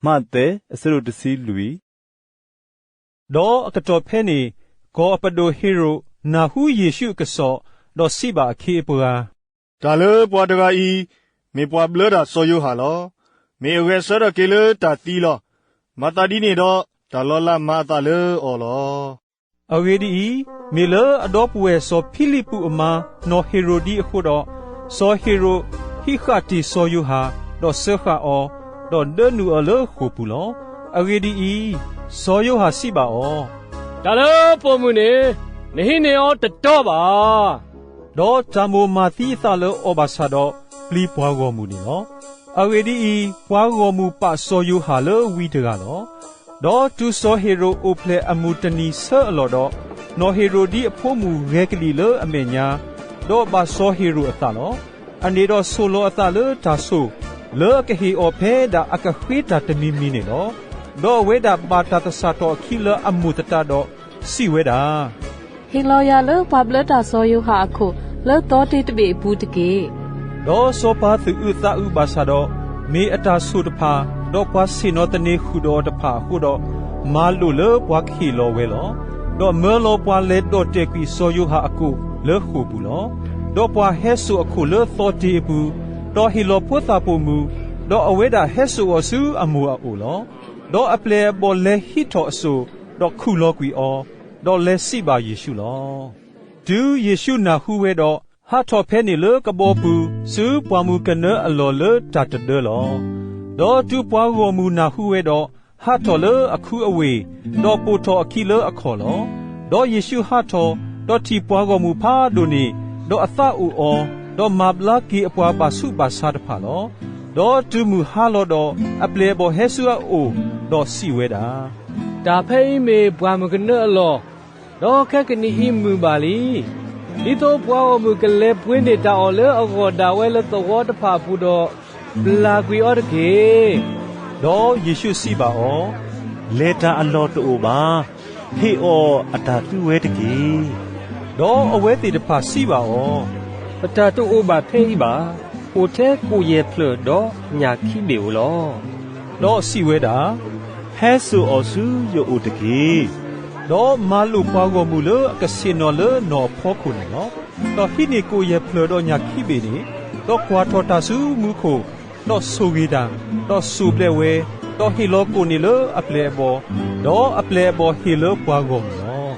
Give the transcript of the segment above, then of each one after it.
မးသဲ အဆၢဒိၣ်တဆံလွံၢ်. ဒီးအကတီၢ်ဖဲန့ၣ် ကီၢ်အပဒိၣ်ဟ့ၤရိာ် နၢ်ဟူယ့ၣ်ရှူးအကစီၣ်, ဒီးစံးဘၣ်အခ့အပှၤ, တၢ်လၢပှၤတဂၤအံၤ မ့ၢ်ပှၤဘျၢတၢ်စီၤယိၤဟၣ်လီၤ. မ့ၢ်အဂဲၤဆၢထၢၣ်က့ၤလၢတၢ်သံလီၤ. မၤသးဒ်န့ၣ်ဒီး တၢ်လီၤလးမၤအသးလၢအီၤလီၤ. အဂ့ၢ်ဒ်အံၤ, မ့ၢ်လၢအဒီပုၢ်ဝဲၢ်စီၤဖံလံးပူးအမါ နီၢ်ဟ့ၤရိာ်ဒံအဃိဒီး, စီၤဟ့ၤရိာ်ဟံးဃာ်တ့ၢ်စီၤယိၤဟၣ်, ဒီးစၢဃာ်အီၤ, ဒီးဒၢနုာ်အီၤလၢဃိာ်ပူၤလီၤ. အဂ့ၢ်ဒ်အံၤ, စီၤယိၤဟၣ်စံးဘၣ်အီၤ, တၢ်လၢပိာ်မုၣ်န့ၣ် နဟံးန့ၢ်အီၤတတီဘၣ်. ဒီးတၢ်မိၣ်မၤသံအသးလၢအီၤဘၣ်ဆၣ်ဒီး ပျံၤပှၤဂီၢ်မုၢ်န့ၣ်လီၤ. အဂ့ၢ်ဒ်အံၤ, ပှၤဂီၢ်မုၢ်ပာ်စီၤယိၤဟၣ်လၢဝံတဂၤလီၤ. ဒီးတုၤစီၤဟ့ၤရိာ်အိၣ်ဖျဲၣ်အမုၢ်တနံၤဆၢအလီၢ်ဒီး, နီၢ်ဟ့ၤရိာ်ဒံအဖိမုၣ်ဂဲၤကလံၣ်လၢအမဲာ်ညါ, ဒီးဘၣ်စီၤဟ့ၤရိာ်အသးလီၤ. အန့ၣ်ဒီးဆိၣ်လီၤအသးလၢတၢ်ဆိၣ်, လၢအကဟ့ၣ်အီၤဖဲဒၣ်အကဃ့တၢ်တမံၤမံၤန့ၣ်လီၤ. ဒီးအဝဲဒၣ်ဘၣ်တၢ်သဆၣ်ထီၣ်အခံလၢအမိၢ်သတးဒီး, စံးဝဲဒၣ်, ဟ့ၣ်လီၤယၤလၢပှၤဘျၢတၢ်စီၤယိၤဟၣ်အခိၣ် လၢသီတ့ၢ်တဘ့ၣ်အပူၤတက့ၢ်. ဒီးစီၤပၤသူၣ်အုးသးအုးဘၣ်ဆၣ်ဒီး, မ့ၢ်အတၢ်ဆိၣ်တဖၣ်, ဒီးပှၤဆ့ၣ်နီၤသန့ၤဃုာ်ဒီးအီၤတဖၣ်အဃိဒီး, မၤလိာ်လၢပှၤကဟ့ၣ်လီၤဝဲလီၤ. ဒီးမၢလီၤပှၤလဲၤဒီၣ်တဲာ်ကွံာ်စီၤယိၤဟၣ်အကိၣ်လၢဃိာ်ပူၤလီၤ. ဒီးပှၤဟဲစိာ်အခိၣ်လၢသီတ့ၢ်အပူၤ, ဒီးဟ့ၣ်လီၤဖိသၣ်ပိာ်မုၣ်, ဒီးအဝဲဒၣ်ဟဲစိာ်အီၤဆူအမိၢ်အအိၣ်လီၤ. ဒီးအပျဲၢ်အဘီၣ်လဲၤဟံးထီၣ်အစိၣ်, ဒီးခူၣ်လီၤကွံာ်အီၤ, ဒီးလဲၤစံးဘၣ်ယ့ၣ်ရှူးလီၤ. တုၤယ့ၣ်ရှူးနၢ်ဟူဝဲဒီး, ဟးထီၣ်ဖဲန့ၣ်လၢကဘီပူၤ, ဆူပှၢ်မုၢ်ကနၢအလီၢ်လၢတၢ်တဒၢလီၤ. ဒီးတုၤပှၤဂီၢ်မုၢ်နၢ်ဟူဝဲဒီး, ဟးထီၣ်လၢအခုအဝ့ၢ်, ဒီးပိာ်ထီၣ်အခံလၢအခီၣ်လီၤ. ဒီးယ့ၣ်ရှူးဟးထီၣ်, ဒီးထံၣ်ပှၤဂီၢ်မုၢ်ဖးဒိၣ်န့ၣ်, ဒီးအသးအိၣ်အီၤ, ဒီးမၤဘျါက့ၤအပှၤဘၣ်ဆူးဘၣ်ဆါတဖၣ်လီၤ. ဒီးတုၤမုၢ်ဟါလီၤဒီး, အပျဲၢ်အဘီၣ်ဟဲဆူအအိၣ်, ဒီးစံးဝဲဒၣ်, တၢ်ဖဲအံၤမ့ၢ်ပှၢ်မုၢ်ကနၢအလီၢ်, ဒီးခဲကနံၣ်အံၤမုာ်ဘၣ်လံ. ဒ်သိးပှၤဂီၢ်မုၢ်ကလဲၤပှ့ၤန့ၢ်တၢ်အီၣ်လၢအဂီၢ်ဒၣ်ဝဲလၢသဝီတဖၣ်အပူၤဒီး, ပျၢ်ကွံာ်အီၤတက့ၢ်. ဒီးယ့ၣ်ရှူးစံးဘၣ်အီၤ, လဲၤတၢ်အလီၢ်တအိၣ်ဘၣ်. ဟ့ၣ်အီၤအတၢ်သူဝဲတက့ၢ်. ဒီးအဝဲသ့ၣ်တဖၣ်စံးဘၣ်အီၤ, ပတၢ်တအိၣ်ဘၣ်ဖဲအံၤဘၣ်. အိၣ်ထဲကိၣ်ယဲၢ်ဖျၢၣ်ဒီးညၣ်ခံဘ့ၣ်ဧိၤလီၤ. ဒီးစံးဝဲဒၣ်, ဟဲစိာ်အီၤဆူယအိၣ်တက့ၢ်. ဒီးမၤလိာ်ပှၤဂီၢ်မုၢ်လၢအကဆ့ၣ်နီၤလၢနီၢ်အဖီခိၣ်န့ၣ်လီၤ. ဒီးဟံးန့ၢ်ကိၣ်ယဲၢ်ဖျၢၣ်ဒီးညၣ်ခံဘ့ၣ်န့ၣ်, ဒီးကွၢ်ထီၣ်တၢ်ဆူမူခိၣ်, ဒီးဆိၣ်ဂ့ၤတၢ်, ဒီးစိၣ်ဘျဲးဝဲ, ဒီးဟ့ၣ်လီၤကိၣ်န့ၣ်လၢအပျဲၢ်အဘီၣ်, ဒီးအပျဲၢ်အဘီၣ်ဟ့ၣ်လၢပှၤဂီၢ်မုၢ်လီၤ.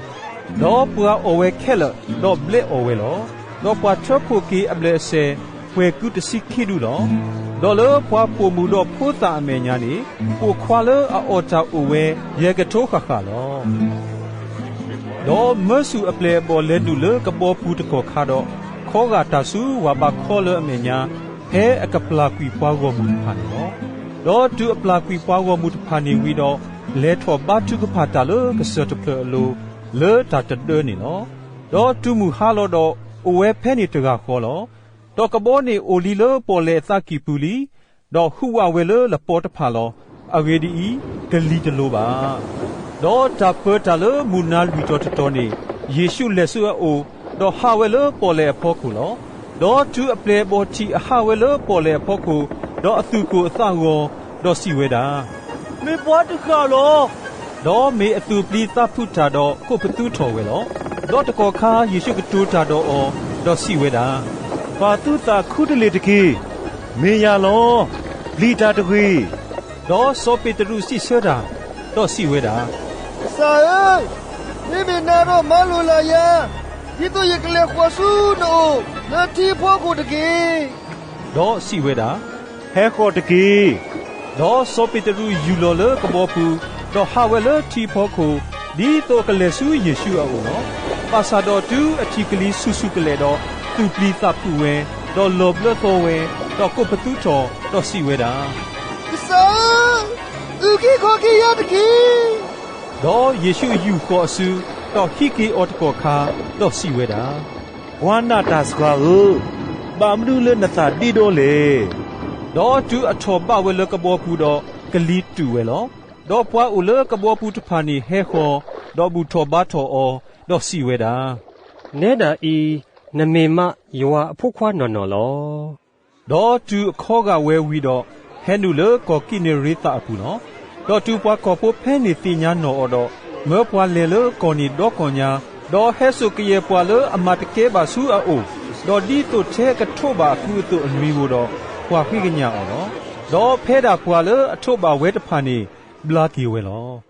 ဒီးပှၤအီၣ်ဝဲခဲလၢာ်, ဒီးဘျဲးအီၣ်ဝဲလီၤ. ဒီးပှၤထၢဖှိၣ်က့ၤအဘျဲၣ်အစဲၤ, ပှဲၤကုတဆံခံဒူလီၤ. ဒီးလၢပှၤပိာ်မုၣ်ဒီးဖိသၣ်အမဲာ်ညါန့ၣ်, ပိာ်ခွါလၢအအီၣ်တၢ်အိၣ်ဝဲယဲၢ်ကထိဃၣ်ဃၣ်လီၤ. ဒီးမၢဆူၣ်အပျဲၢ်အဘီၣ်လဲၤနုာ်လၢကဘီပူၤတကီၢ်ခါဒီး, ခီဂာ်တၢ်ဆူဝၢ်ဘးခီလၢအမဲာ်ညါ, ဖဲအကပျၢ်ကွံာ်ပှၤဂီၢ်မုၢ်တဖၣ်န့ၣ်လီၤ. ဒီးတုၤအပျၢ်ကွံာ်ပှၤဂီၢ်မုၢ်တဖၣ်န့ၣ်ဝံၤဒီး, လဲၤထီၣ်ဘါထုကဖၣ်တၢ်လၢကစၢၢ်တဖျၢၣ်အလိၤ, လၢတၢ်တဒၢန့ၣ်လီၤ. ဒီးတုၤမုၢ်ဟါလီၤဒီး, အိၣ်ဝဲဖဲန့ၣ်တဂၤဃီလီၤ. ဒီးကဘီန့ၣ်အိၣ်လံလၢပီၣ်လဲၣ်အသးကံၢ်ပူၤလံ, ဒီးဟူးဝးဝဲလၢလပီတဖၣ်လီၤ. အဂ့ၢ်ဒ်အံၤ, ကလံၤတလိၤဘၣ်. ဒီးတၢ်ပၢတၢ်လၢမုၢ်နၤလွံၢ်တီၤတတီၤန့ၣ်, ယ့ၣ်ရှူးလဲၤဆူအအိၣ်, ဒီးဟးဝဲလၢပီၣ်လဲၣ်အဖီခိၣ်လီၤ. ဒီးတုၤအပျဲၢ်အဘီၣ်ထံၣ်အဟးဝဲလၢပီၣ်လဲၣ်အဖီခိၣ်, ဒီးအသူၣ်ကိၢ်အသးဂီၤ, ဒီးစံးဝဲဒၣ်, မ့ၢ်ပှၤတဃၣ်လီၤ. ဒီးမ့ၢ်အသူၣ်ပျံၤသးဖုးတၢ်ဒီးကိးပသူထီၣ်ဝဲလီၤ. ဒီးတကီၢ်ခါယ့ၣ်ရှူးကတိၤတၢ်ဒီးအီၤ, ဒီးစံးဝဲဒၣ်, ပာ်သုသးခူတလ့ၢ်တက့ၢ်. မ့ၢ်ယၤလီၤ. ပျံၤတၢ်တဂ့ၤ. ဒီးစီၤပ့းတရူးစံးဆၢတၢ်, ဒီးစံးဝဲဒၣ်, ကစၢ်ဧၢ, မ့မ့ၢ်နၤဒီးမၤလိာ်လၢ်ယၤ, ဒ်သိးယကလဲၤဃီၤဆူနအိၣ်လၢထံဖီခိၣ်တက့ၢ်. ဒီးစံးဝဲဒၣ်, ဟဲဃီၤတက့ၢ်. ဒီးစီၤပ့းတရူးယူၢ်လီၤလၢကဘီပူၤ, ဒီးဟးဝဲလၢထံဖီခိၣ်, ဒ်သိးအကလဲၤဆူယ့ၣ်ရှူးအအိၣ်လီၤ. ဘၣ်ဆၣ်ဒီးတုၤအထံၣ်ကလံၤဆူၣ်ဆူၣ်ကလဲာ်ဒီး, သူၣ်ပျံၤသးဖုးဝဲ, ဒီးလီၤဘျၢသီဝဲ, ဒီးကိးပသူထီၣ်, ဒီးစံးဝဲဒၣ်, ကစၢ်ဧၢ, အုၣ်က့ၤခီၣ်က့ၤယၤတက့ၢ်. ဒီးယ့ၣ်ရှူးယူၢ်ဃီၤအစု, ဒီးဟံးက့ၤအီၤတကီၢ်ခါ, ဒီးစံးဝဲဒၣ်, ပှၤနာ်တၢ်စှၤဧၢ, ဘၣ်မနုၤလၢနသးဒ့ဒီလဲၣ်. ဒီးတုၤအထီၣ်ဘၣ်ဝဲလၢကဘီပူၤဒီး, ကလံၤတူာ်ဝဲလီၤ. ဒီးပှၤအိၣ်လၢကဘီပူၤတဖၣ်န့ၣ်ဟဲဃီၤ, ဒီးဘူၣ်ထီၣ်ဘါထီၣ်အီၤ, ဒီးစံးဝဲဒၣ်, နဲဒၣ်အံၤ, နမ့ၢ်မးယွၤအဖိခွါနီၢ်နီၢ်လီၤ. ဒီးတုၤအခီဂာ်ဝဲဝံၤဒီး, ဟဲနုာ်လၢကီၢ်ကံးနရ့သးအပူၤလီၤ. ဒီးတုၤပှၤကီၢ်ဖိဖဲန့ၣ်သ့ၣ်ညါနီၢ်အီၤဒီး, မၢပှၤလဲၤလၢကီၢ်န့ၣ်ဒီကီၢ်ညါ, ဒီးဟဲစိာ်ကယဲၢ်ပှၤလၢအမၤတကဲဘၣ်ဆူအအိၣ်, ဒီးဒ်သိးထဲကထိးဘၣ်အကုအသိးအနွံဧိၤဒီး, ပှၤဃ့ကညးအီၤလီၤ. ဒီးဖဲဒၣ်ပှၤလၢအထိးဘၣ်ဝဲတဖၣ်န့ၣ်, ဘျါက့ၤဝဲလီၤ.